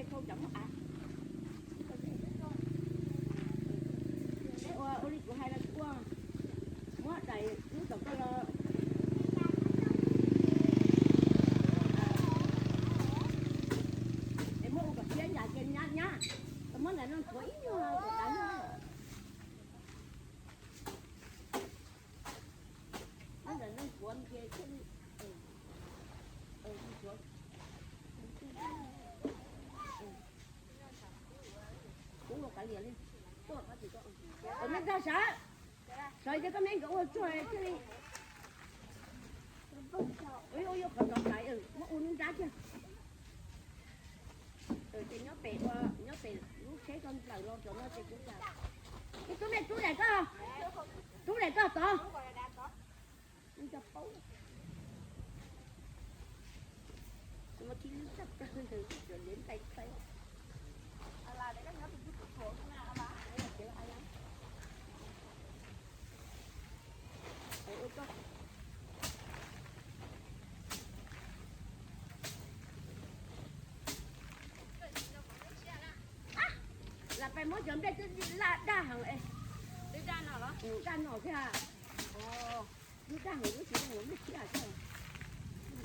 Thau cov muab av. Peb ua ua li kuv hais los ua, muab daim lub tom koj los. Es muab ua kom siab yam ces nyab nyab, muab ntawm no ntxuav ib nyuag kom dav nyuag. Muab ntawm no ntxuav ces thiaj li, ntxuav. Kuv ua kav liam li. Tuaj, nej ntag sawv, sawv ces koj me nkawd ua tsuag thiaj li. Ua yuav qhov tod hlais, muab ua nruab nrab kiag. Ces nyob pem ua, nyob pem lub tsheb ko nplawm los cov no ces kuv cas. Ib tub me rub daim koj, rub daim koj tod. Cov paub, muab thib lub tshaj plaws ntawd cov liab ntais khaib. Lam pais muab cov nplej twb laj daj heev es. Daj no thiab. Twb daj heev lub tsis daj heev lub tsis daj thiab.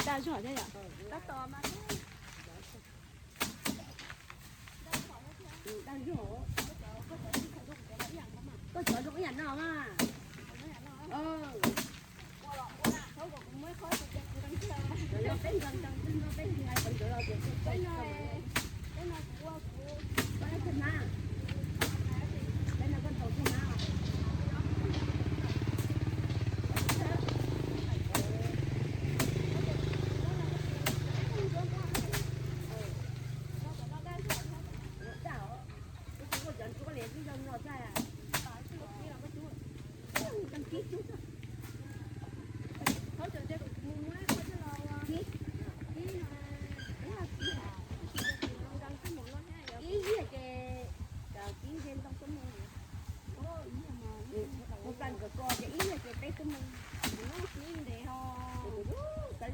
Daj zog thiab yom. Tab tom mas daj zog. Koj cov zoo ib yam no mas. Peb nkees nkees no peb hais qhov ntawd los tias peb no, peb no kuv ua kuv, koj ib tug hmab, peb no koj tau tug hmab. Daj os, kuv tsis ua cov ntsuab li, twb zoo no tag. Kib tsuag. Kib, ib yias ces, kib nce ntoo koj mus. Mus plas nkawd ko ces ib yias ces peb koj mus. Kib ntev ho. Koj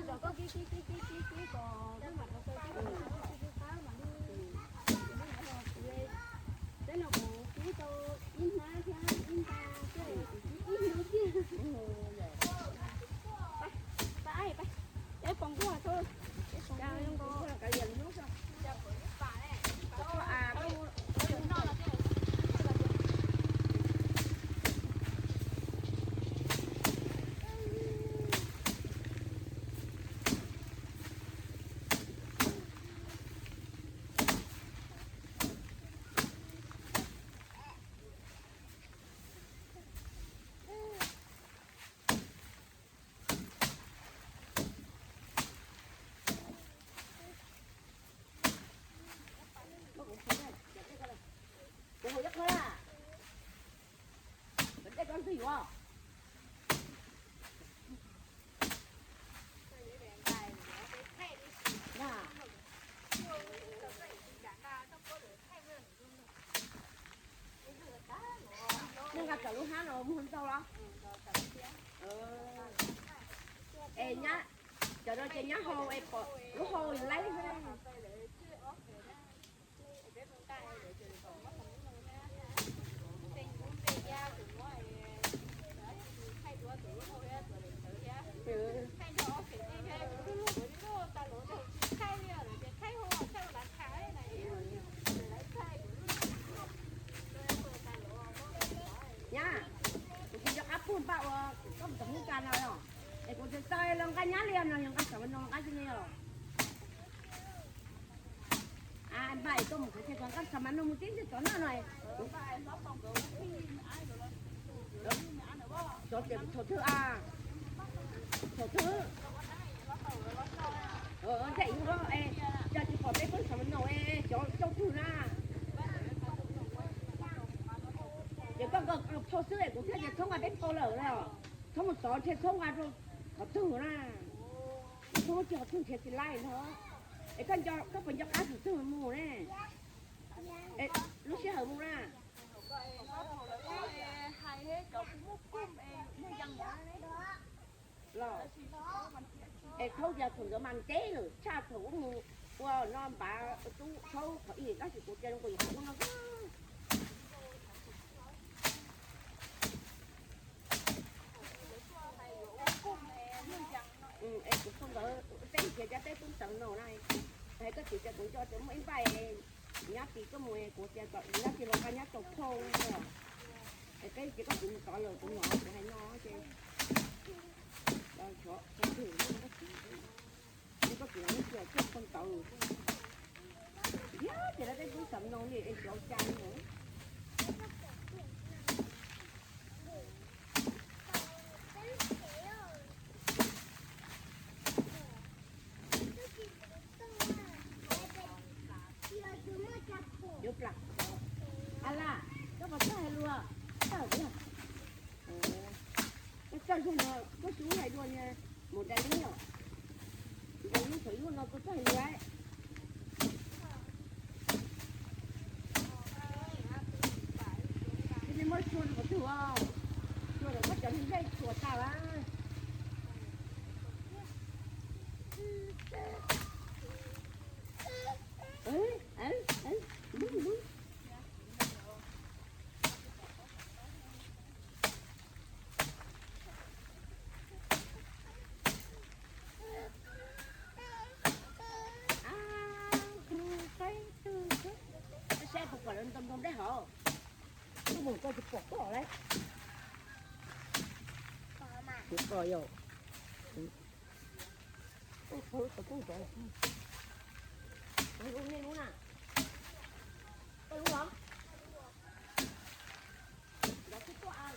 zov koj kib kib kib kib kib kib kom koj mam rau taw kib kib kib kib qab mas. Peb no kuv kib tau ib hnab thiab ib nta thiab, ib hnub thiab. Pab, pab, peb pom nkuaj tau. Kuv hu ib qho, cov dej koj twg yuav? Nej nqa cov lub hnab no mus ntau los? Es nyab, cov no ces nyab hau es pom lub hau laib xwb. Nyab, kuv tsis nco qab pug npaj ua koj mus tom Hmoob Kas no los, es kuv tsis txawj los nqa nyab li no, yog nqa xav mas no nqa tsis li os. Npaj es koj mus qhov chaw tod nqa xav mas no mus tib ntsej tov noj no. Cov tias thaum twg a, thaum twg, ntsej yog, cas tsis pom peb pheej xav mas no es cov coj twg na. Ces koj nqa phau xwb es kuv thiaj tias txhob nqa peb phau lawm os. Txhob mus tod thiaj txhob nqa rau qhov twg na. Txhob mus qhov twg nrhiav tsis laib no. Es koj nco, koj puas nco qab tus twg mus ne? Lub sij hawm mus na. Los, es thaum tias thaum ntawd mas ntev lawm tshaj thaum ub mus. Ua no npav tub thaub qhov ib tab sis kuv cia zoo nkaus yuav ua no. Es kuv xav nkawd peb tias cov peb tub xeem no na, hais koj txiv tias kuv nco tias muaj ib npaj nyab tis koj mus kuv tias kom nyab tis los nqa nyab tau phauj. Es peb ces koj txiv mus tod lawm kuv hnov kuv hais no ces, koj txiv los nej cia thiaj tau ntawd. Yog ces lawv peb tub xeem no li es xyov cas li. Yuav plam. A las, koj puas txawj hais lus? Txawj tiag. Koj txawj zog no koj xub hais dua niag mus dai lub os. Dai lub thaum ub no koj txawj hais lus. Cia li muab tshuaj rau qhov twg os? Tshuaj rau koj cov niag nplej tshuaj tas lawm. Saib puas pom lawv ntoo ntoo dej hauv. Ub, koj tsis pom koj lawm. Kuv koj yog. Ub, thaum ub thaum ub tod. Ub, nej lub na. Koj lub los? Nrov twb tuaj.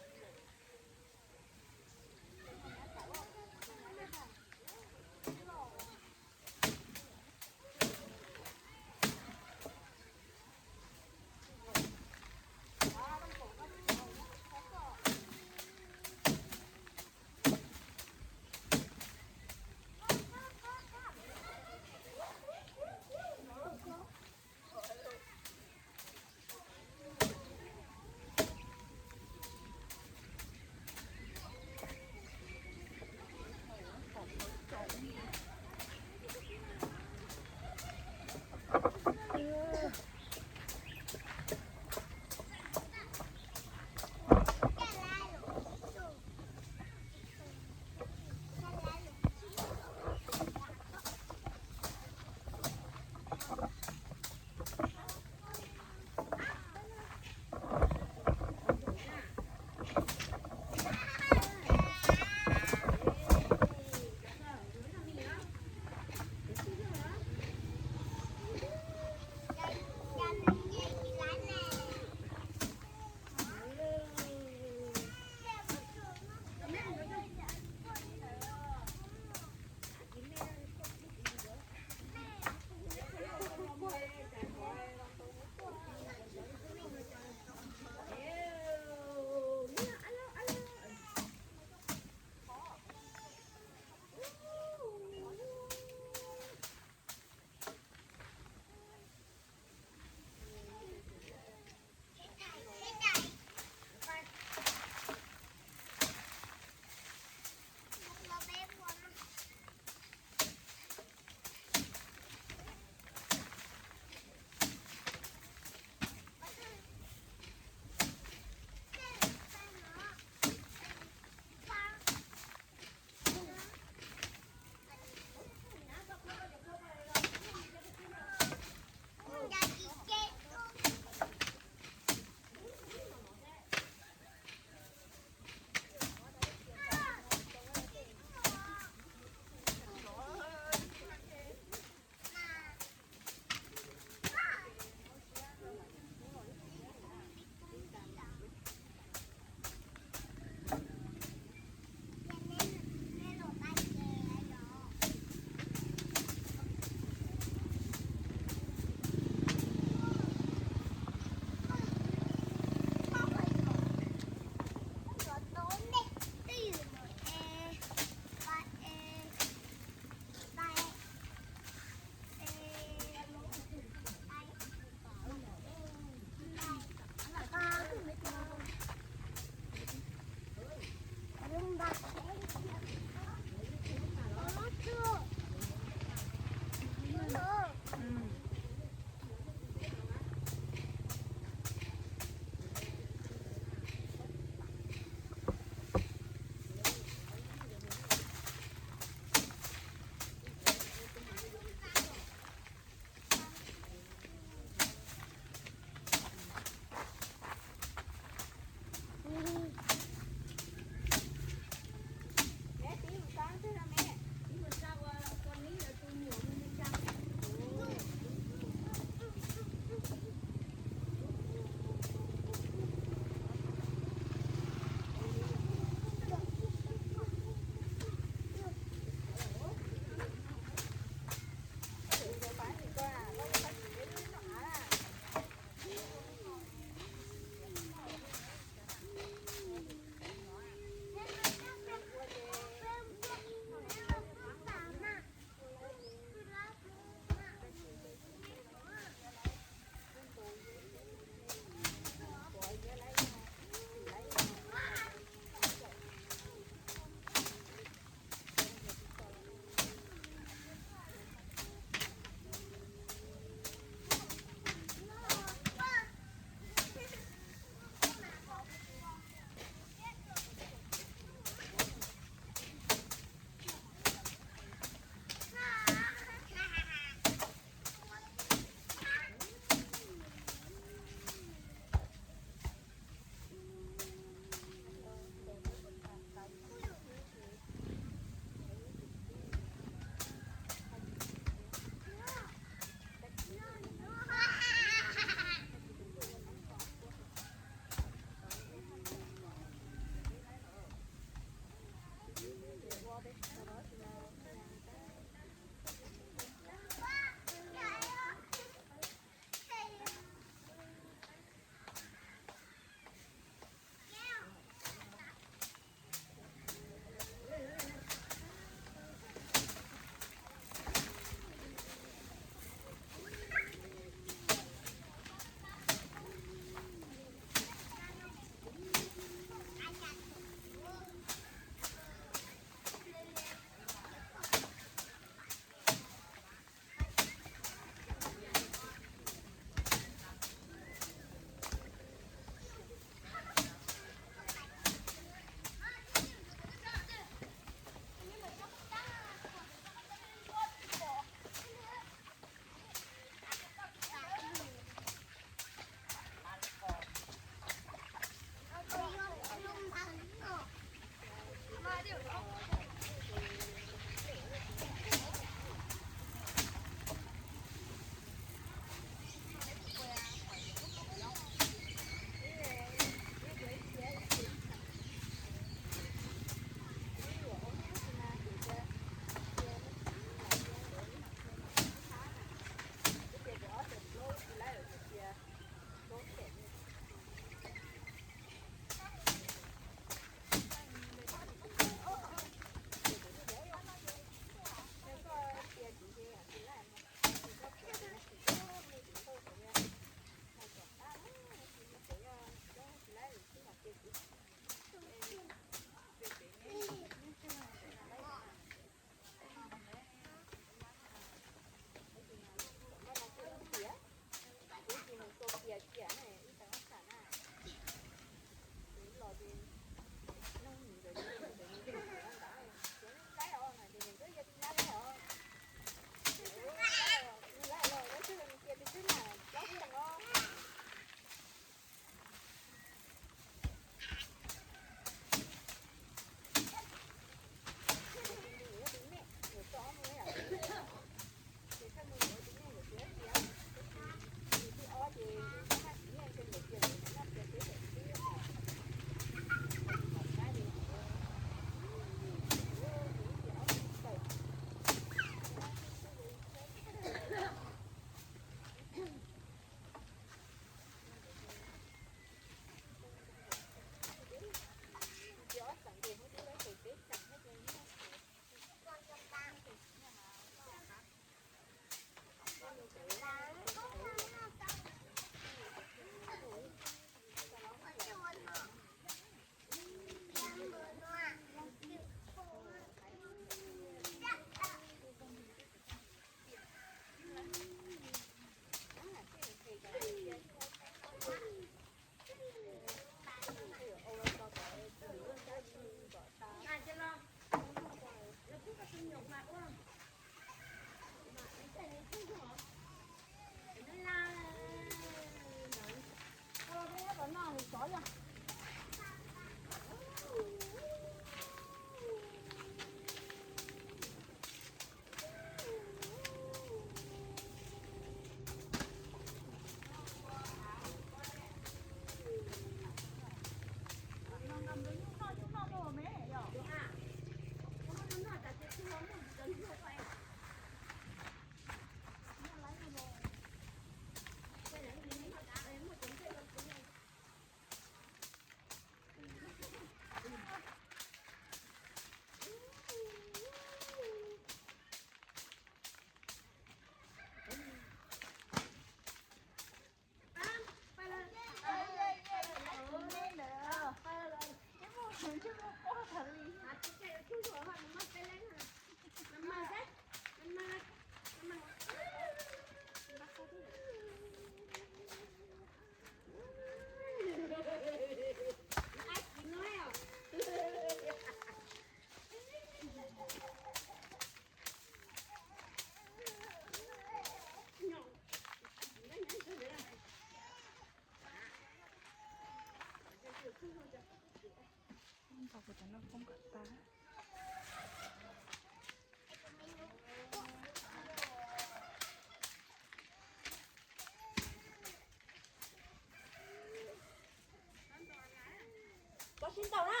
Ntaus na,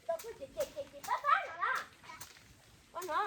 ntaus tuaj ces ces ces ces pab pab no na. Pab no.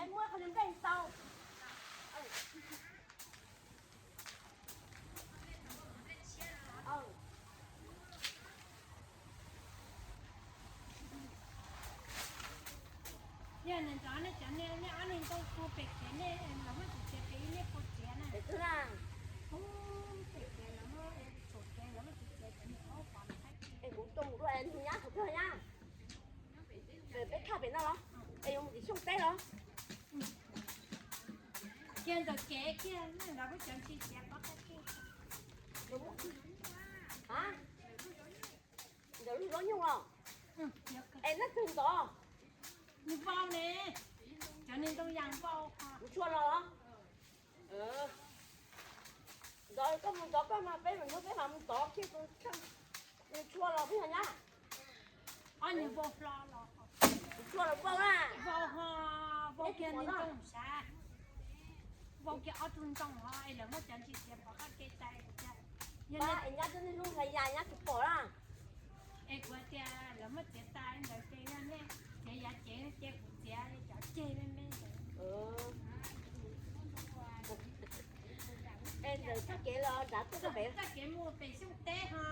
Es muab qhov nplej tau. Yog nws ntxov nej cov nej, nej ob niag ntoo puag pem kev nej los muab txiav txiav pem ib niag puag txiav na. Puag pem kev los muab, tsum kev los muab txiav txiav cov niag ob pov na. Es kuv tuaj mus dua es nws nyab kuv tuag nyab. Peb thaj pem no los? Es yuav mus tim Xyooj teb los? Kiag ntawm kev kiag, nej nrog lub cov ntsis txiav pov qab kiag. Ntawm lub zaub nyuj los? Es nab twg ntov? Nws vau ne. Cov niag ntoo yas vau. Kuv tshuaj los? Ntov koj mus ntov koj mas peb mas hnub peb mas mus ntov kiag tus tshuaj los peb yog nyab. Ob niag vau hlo los. Tus tshuaj los vau na. Vau ho, vau kiag niag ntoo sav. Vau kiag ob tug ntoo ho es lawv muab cov ntsis txiav pov qab kev tais tiag. Yog es nyab twb niaj hnub hlais yas nyab tsis pom na. Es kuv hais tias lawv muab txiav tas ntawd ces yog nej txiav yav cev ces kuv txiav cov ceg me me ntawd. Es ntawm txoj kev los nrad tuaj pem, txoj kev mus pem Xyooj teb ho.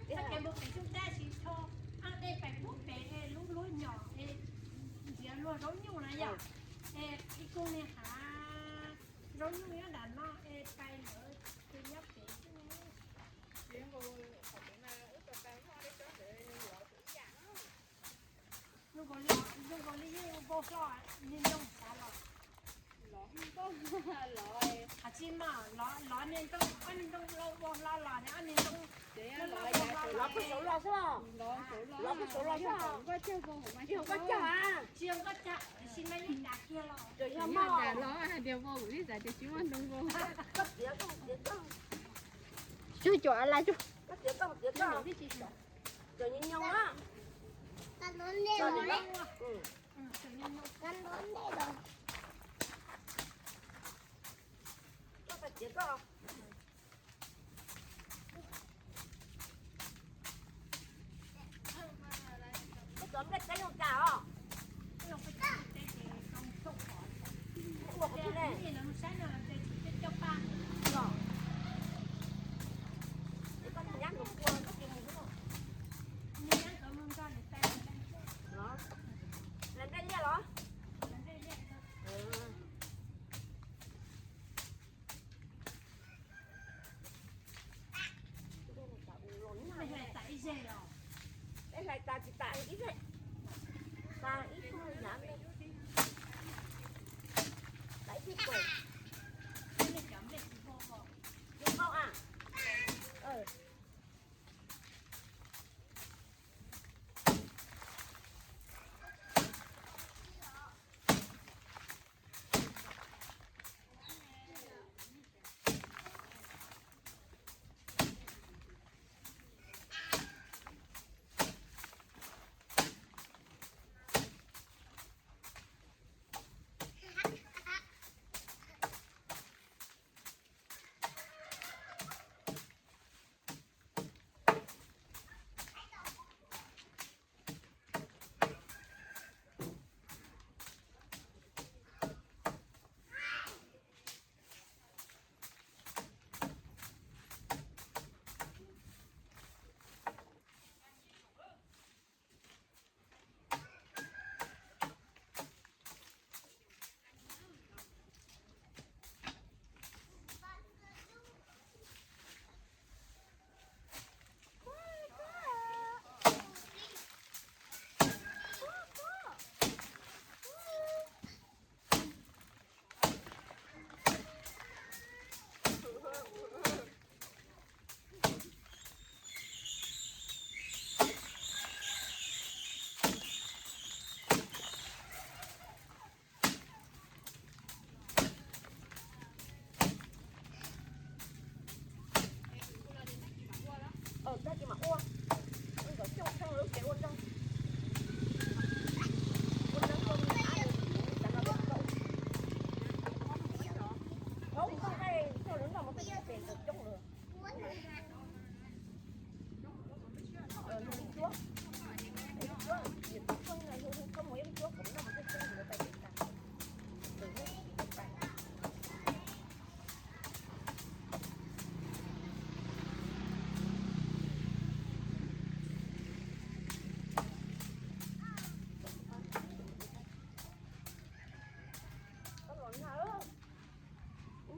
Txoj kev mus pem Xyooj teb sis tho, dej pem puag pem lub lub nyom es nrhiav luag zaub nyuj na yom. Es ib tug niag hav zaub nyuj nyob nram no es pais lawv tus nyob pem xwb. Zoo nkaus li yeej vau hlo, niag ntoo xav los. Los tsis mas, los niag ntoo, ob niag ntoo vau hlo los, ob niag ntoo los puag saud los xwb. Los puag saud los xwb. Tsis yog nkoj cag a. Tsis yog nkoj cag, tsis mas yeej dag kiag los. Tsis yog mog. Dag los hais tias vau, kuv tib xav tias tsis muaj ntoo vau. Koj txiav koj mus txiav koj. Tsuag cuam lais tsuag. Koj txiav koj mus txiav koj. Cov nyob nyob na. Koj txiav koj. Koj txiav nplej teb zoo cas os? Ua qhov twg ne? Es koj nyab nkawd pua koj txiav mus xwb. Hlais nplej liaj los?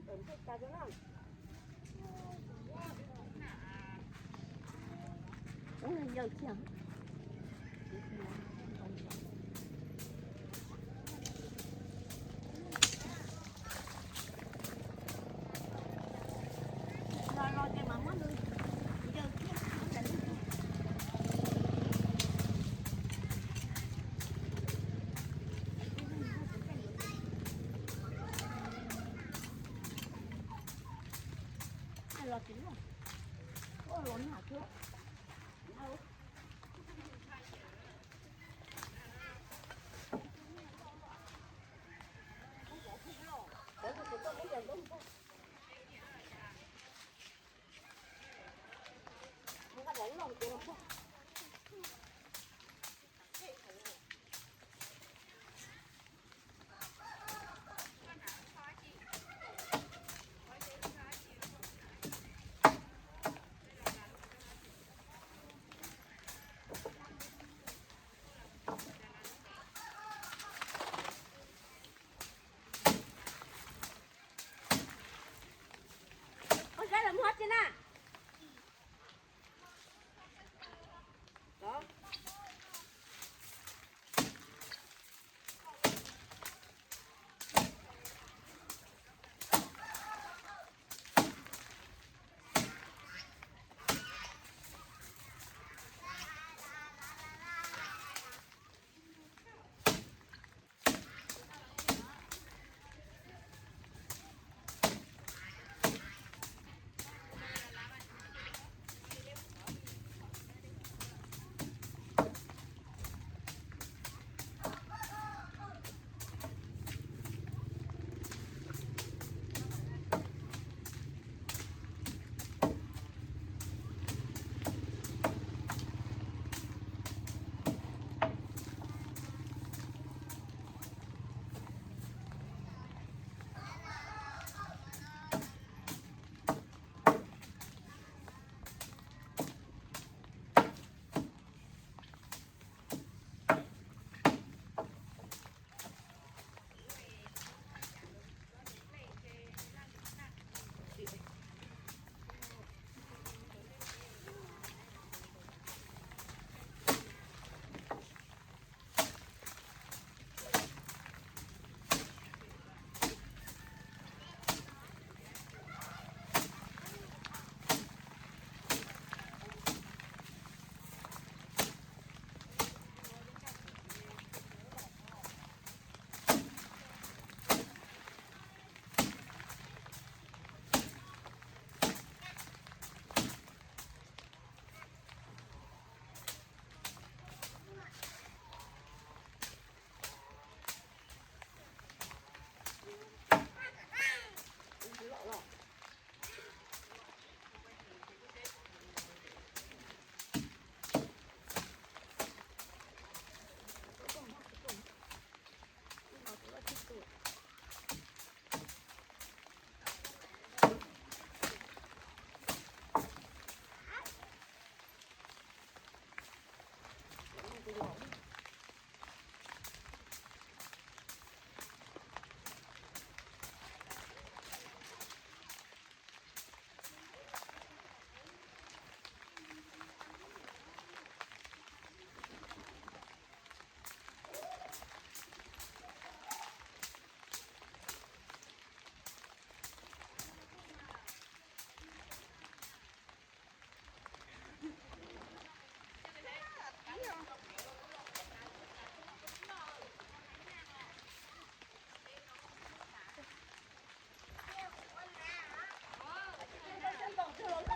Koj zab los muag tsi na?